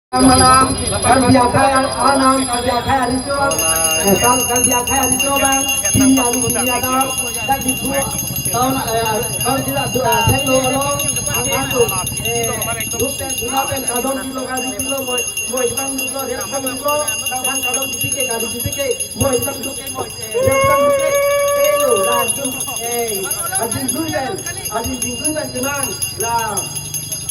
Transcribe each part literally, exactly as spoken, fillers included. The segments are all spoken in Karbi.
Malam, Karbi akhai anam, Karbi akhai ariso, eh, Kar-, Karbi akhai ariso abang, pini alu pini ada, dak di bu, tahun, eh, tahun tidak dua, eh, saya lo lo, ang aku, eh, duk pen, dua pen, kadon kilo, kadon kilo, moi, moi bang duk lo, red bang duk lo, kadon kadon dipike, kadon dipike, moi bang duk, moi, eh, red bang duk, eh, lo, langsung, eh, ajin duk pen, ajin duk pen, tenang, lah.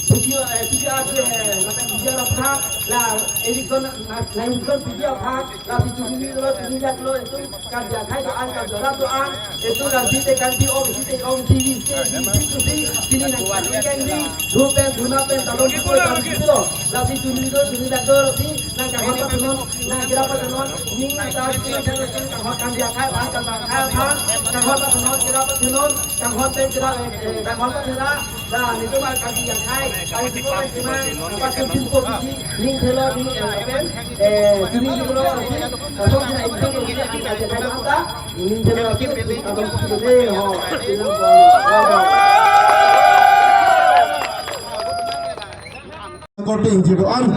Video, eh, video ade, eh, lapen video aphan, la, elikon, na, na, elikon video aphan, la, si chumi lo, chumi jak lo, itu kan dia khai doan, kan dora doan, itu kan site kan di ong, site ong, T V, site di, di, di, di, sini nang kan ikan di, duk pen, duna pen, talon di, kan di lo, la, si chumi lo, chumi jak lo, si, nang kan hot panon, nang kira panon, ning nang kan, si, kan, kan, kan hot kan dia khai, kan, kan, kan, kan, kan hot panon, kira panon, kan hot pen, kira, eh, eh, kan hot panon, Nah, nelitum Karbi akhai, ai siko kan cuma, apa kan siko biji, ning thelo ning, eh, apa, eh, sini dulu lagi, eh, so kita itu dulu, kita akan jaga mata, ning thelo lagi, kita akan siko deh, ho, bilang, ho, ho. Korte ingjir doan,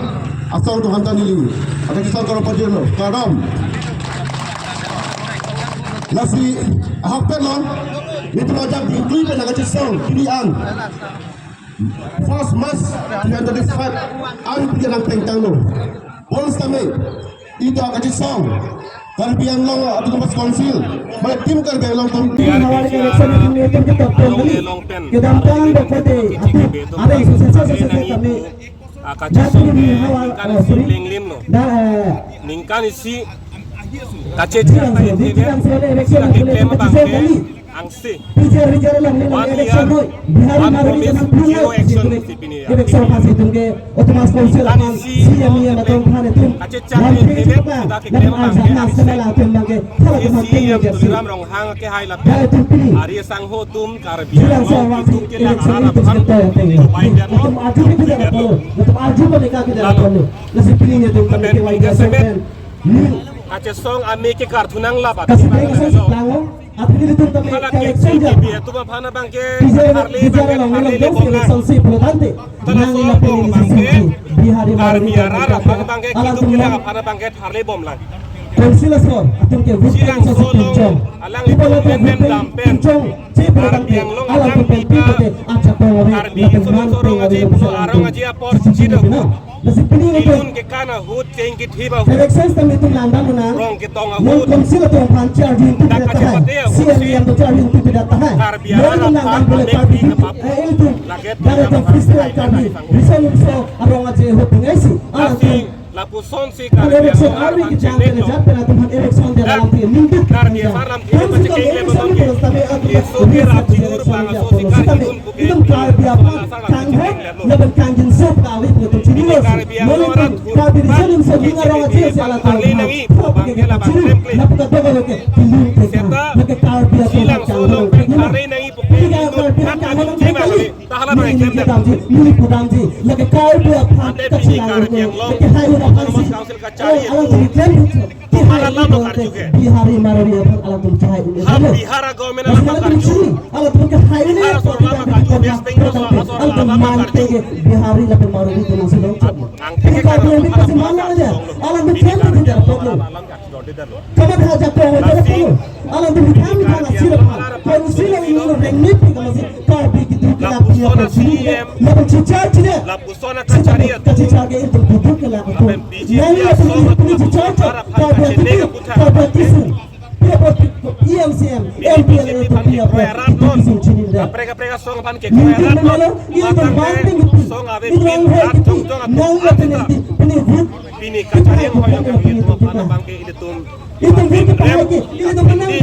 asong Tuhan ta neli, ada kisah korang pajero, karam. Lasi, ahok pen lo, nelitum ajak dingklui pen nangkachesong, pini an. First March twenty twenty-five, an pini nangplengtanglo. Bonsitame, ita kachesong, Karbi Anglong Autonomous Council, mane tim Karbi Anglong atum. Ini hawar ke election ini itu kita along pembeli. Along pen. Kedamtang dokter, ada yang sukses, sukses kami. Akachesong ke ningkan isi plenglim lo. Ningkan isi kachecha ka N T V, sila keklem abang ke angse. One year, one promise, zero action, si pini ya. Ningkan isi kachecha ke, sila keklem abang ke, isi ya Tuliram Ronghang ke hai lapen ari asangho atum Karbi Anglong atum ke nang arap aphan, Joe Biden lo, Joe Biden lo. Lalu, lapen jasemet, kachesong ame ke karthu nang lap, hala ke B J P atum aphan abang ke tharle abang ke tharle le bom nang. Tala so bom abang ke Karbi arat aphan abang ke kitu kilang aphan abang ke tharle bom lang. Council asor atum ke vote, Chirangso along, alangli atum mem mem dam pen Karbi Anglong atum pita Karbi atum so so rong aji, so arong aji apor chidok. Ilun kekan ahut, cheng kethip ahut, election time itum langdam nang, rong ketong ahut, council atum aphan charging tu dak pida tahai, kachepate ahut C M si M tu charging tu pida tahai. Karbi arat aphan pamekti kepap. Eh, itu. Lake dari tu festival Karbi, bisa lumso arong aji ahut dengan si alam tu. Lapuson si Karbi Anglong arvan chenek lo. Dak Karbi alam thiri pacheklem abang ke, eso ke rap chiur bang aso si Karbi un puke, aso alasar lam cheklem lo. Pini Karbi Anglong arat thur, Karbi arat tharle nangji pu abang ke labang klemkle. Seta Chirangso along pen tharle nangji puke, ningkan atum cheklem lo. Ta hala abang klemdam. Neli pudamji, neli pudamji, lake Karbi aphan. Ante pini Karbi Anglong Autonomous Council kachari atum, alam tu klem, hala lam lo karju ke. Bihari Marwari aphan alam tu chai. Ha, Bihar government alam karju. Alam tu ke hai, Bihar asor alam karju, West Bengal asor alam karju. Bihari lapen Marwari tu masih long. Angke ke Karbi alam pasti mana aja. Alam tu klem tu tidak problem. Kamat ha jakong hotel pun. Alam tu kami kana sila pa. Kalau sila ini lo rengni pi kalau si Karbi gitu kena punya apa sini. Lalu cicar cina. Lapuson kachari atum. Kacicar ke itu duduk ke laku. Lapen B J P asong atum aphan kachenek aputhak. Karbi tisu. Dia buat E M C M, M P L A itu dia buat. Itu sini dah. Kaprek kaprek asong aphan ke kroya rat lo. Matang ke song ave pin rat jongjong atum. Nang ya pini pini vote. Pini kachari ahoi lo kami atum aphan abang ke ilitum. Itum vote pahai, itum menang,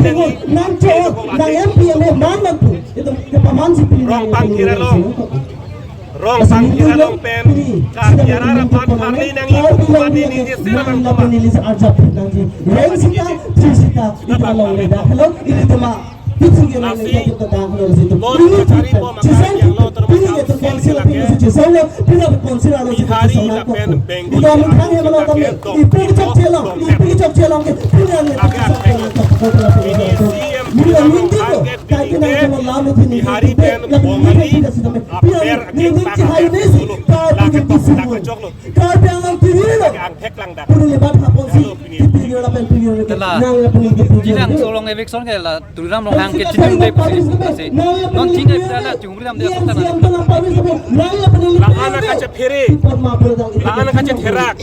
nang cho, nang M P M A man man tu. Itum kepaman si pini. Rong Bangkir along. Rong Bangkir along pen Karbi arat aphan tharle nangji pu abang ke neli sera nang lapen neli se arjap nangji. Reng sita, tri sita, itum along le dak lo, ilitum ma. Lasi, lo kachari bom Karbi Anglong Autonomous Council ke lake Bihari lapen Bengali atum ke dom, dom, dom, dom. Pini C M Tuliram Ronghang ke B J P Bihari pen Bongali, aber akeng tang ahem solo, lake tok, lake choklo, lake angthek langdak. Te la, Jilangso along eviction ke la Tuliram Ronghang ke chingrum de pusi, pusi. Non chingrum de la chingrum de pusi. La-an kachephere, la-an kachetherak.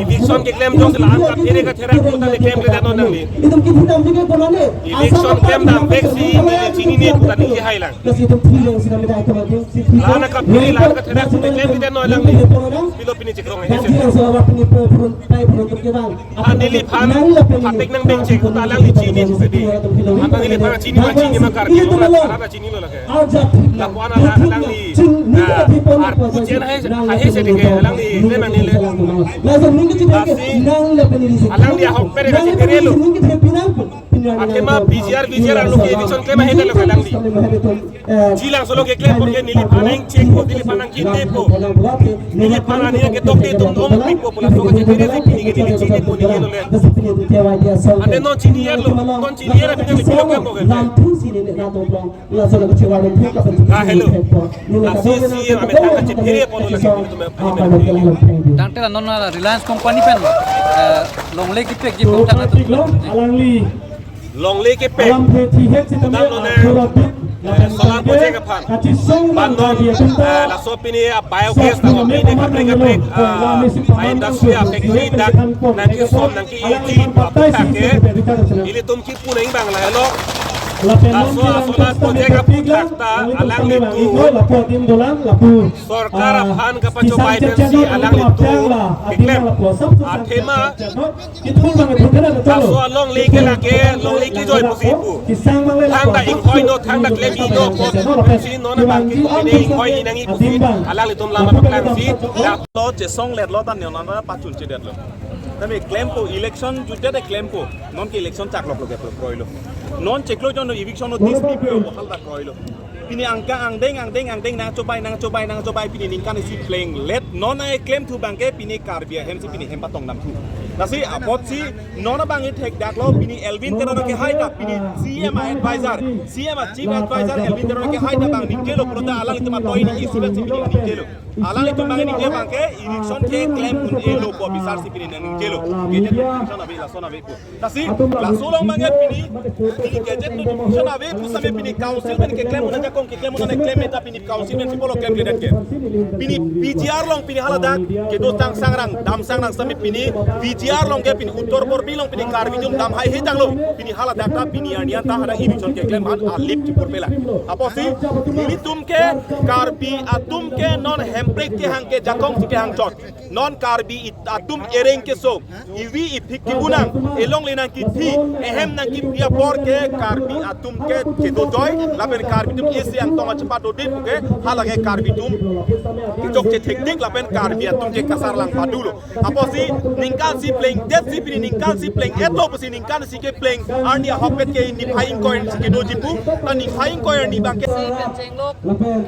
Eviction keklem jongsi la-an kaphere katherak pu ta keklem klemdet non alangli. Eviction klem dam vek si neli chinine pu ta neli hailang. La-an kaphere, la-an katherak pu ta keklem klemdet non alangli. Pilo pini chikrong he se. Anta neliphan athek nang bengchek pu ta alangli chini sese de. Anta neliphan chini ma chini ma Karbi along rat rat chinilo lake. Lapu-an ala alangli, ah, arpu chen hai, hai sese ke alangli le nang nele. Lasi alangli ahokpet kacheperelo. Athema P G R, V G R arlo ke eviction klem ahe talo ke alangli. Jilangso along keklem apor ke neliphan nangchekpo, neliphan nangkiteppo. Neliphan ani ketok te tum ong pikpo pu laso kachephere si pini ke neli chinipo, neli lole. Ante non chini-etlo, non chini-et aphi neli pilo klempo ke. Ah, hello. Lasi C M amethang kachephere apor lo lake tum aphi. Tangte la non la Reliance Company pen, eh, longle kepekji pu tangte. Alangli longle kepek. Alam phe thi het sitame, dam lo ne, athura bit, eh, solar project aphan. Kachesong ban non, eh, laso pini a biogas na pini kaprek kaprek, ah, a industry a factory dak nangkesom nangke-eji aphuthak ke ilitum kipu nang bang lahelo. Laso a solar project aphuthak ta alanglitum lapu adim dolang, lapu sorkar aphan kapachobei pensi alanglitum keklem. Athema laso alongle ke lake longle kejoi pusi pu. Thangta ingkoi no, thangta klem-i no pu si non abang ke pine ingkoi-i nangji pusi alanglitum lam paklangsi. Lo chesongletlo ta non nana pachunchedetlo. Tame klempo election jutdet klempo. Non ke election chakloklo ke kroilo. Non chiklo jon eviction notice pipo, haldak kroilo. Pini angka angdeng angdeng angdeng nangchobei nangchobei nangchobei pini ningkan isi plenglet, non ai klemthu abang ke pini Karbi ahem si pini hem patong damthu. Lasi apotsi non abang ithekdaklo, pini Elwin Teron kehai ta pini C M a advisor, C M a chief advisor Elwin Teron kehai ta abang ningjelo pulote alanglitum atoi ni isi abang si pini ningjelo. Alanglitum abang ningje abang ke eviction keklem un-elo pu bisar si pini ningjelo. Gazette notification ave, lason ave pu. Lasi laso along abang ke pini, pini gazette notification ave pu same pini council pen keklem un-e, jakong keklem un-e, klem ta pini council pen si pulo klemledet ke. Pini P G R along pini haladak kedo tang sangrang, dam sangrang same pini P G R along ke pini Uttar Borbil along pini Karbi atum dam haihe tanglo. Pini haladak ta pini arni an ta hadak eviction keklem aphan alip chipur pela. Apotsi nelitum ke Karbi atum ke non Hemprek kehang ke jakong si kehang chot. Non Karbi it-, atum ereng keso, ivi ipik kibunang, elongle nangkithi, ehem nangkipi apor ke Karbi atum ke kedojoi, lapen Karbi atum isi angtong achepado dip ke, halake Karbi atum kechokche thektik, lapen Karbi atum ke kasarlang padulo. Apotsi ningkan isi plengdet si pini ningkan isi pleng-etlo pusi ningkan isi kepleng arni ahokpet ke niphai ingkoi si kedoji pu, ta niphai ingkoi arni abang ke. Si pen chenglok,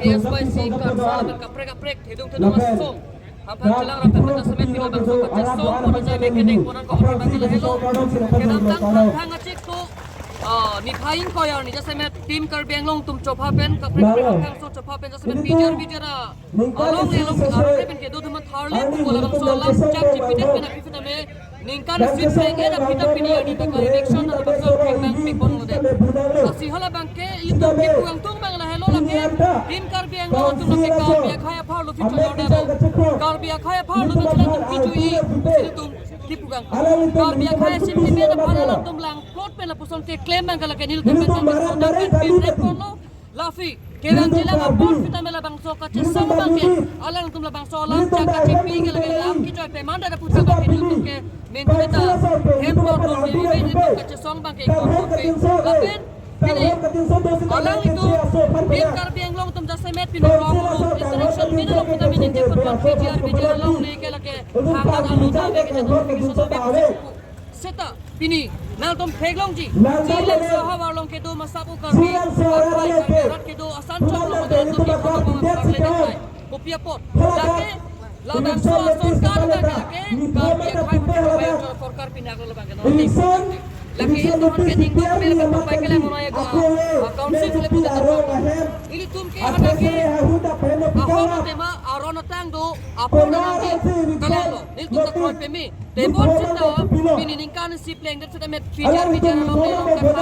K S Y C, Karsa, lapen kaprek kaprek, thedung thedung asong. Aphan chelang rap pen jasemet pilo bangso kachesong, pon jai mekanik, pon ko abang ke lahelo. Kedamtang thang thang achik to, ah, niphai ingkoi arni jasemet Team Karbi Anglong atum chopha pen, kaprek kaprek aphangso chopha pen jasemet P G R, P G R along elong arve pen kedo atum tharle pu labangso alam chak chipidet pen aphi sitame ningkan isi pleng-et aphi ta pini arni ta election labangso thek nangpipon lodet. Lasi hala abang ke ilitum kipu kangtung abang lahelo lake Team Karbi Anglong atum lake Karbi akhei apharlo phi chojor daro. Karbi akhei apharlo phi chojor daro kichu-i ilitum kipu kangtung. Karbi akhei asim kimen aphan alangtum langplot pen lapuson keklem abang ke lake nelitum pen pen pen pen pen ponlo. Laphi kevang jilang apor sitame labangso kachesong abang ke alangtum labangso alam chak kachipi ke lake lam kechoi pemanda da puthot abang ke nelitum ke mentri ta hem porlo, neli nelitum kachesong abang ke ikor porpe. Lapen pini alanglitum Team Karbi Anglong atum jasemet pini rong ru interaction pini along kita minin je putwan P G R, P G R alongle ke lake hanglang alu ta ke kita atum ke soso abang ke seta pini nangtum theklongji, Jilangso ahavar along kedo masap u Karbi, Karbi rat kedo asan chok along kedo atum ke kopi apot, kopi apot. Lake labangso sorkar lake, lake Karbi akhei aphan sorkar pini aklo labang ke non. Lake ilitum ke ningkan ke lapen papai ke lang mono ego. Ah, council ke lapen putar. Ilitum ke hana ke ahok atema aron atang do, apor nangji kalanglo. Nelitum ta kroi peme. Tebon seta pini ningkan isi plengdet seta met pijar pijar along neli along kan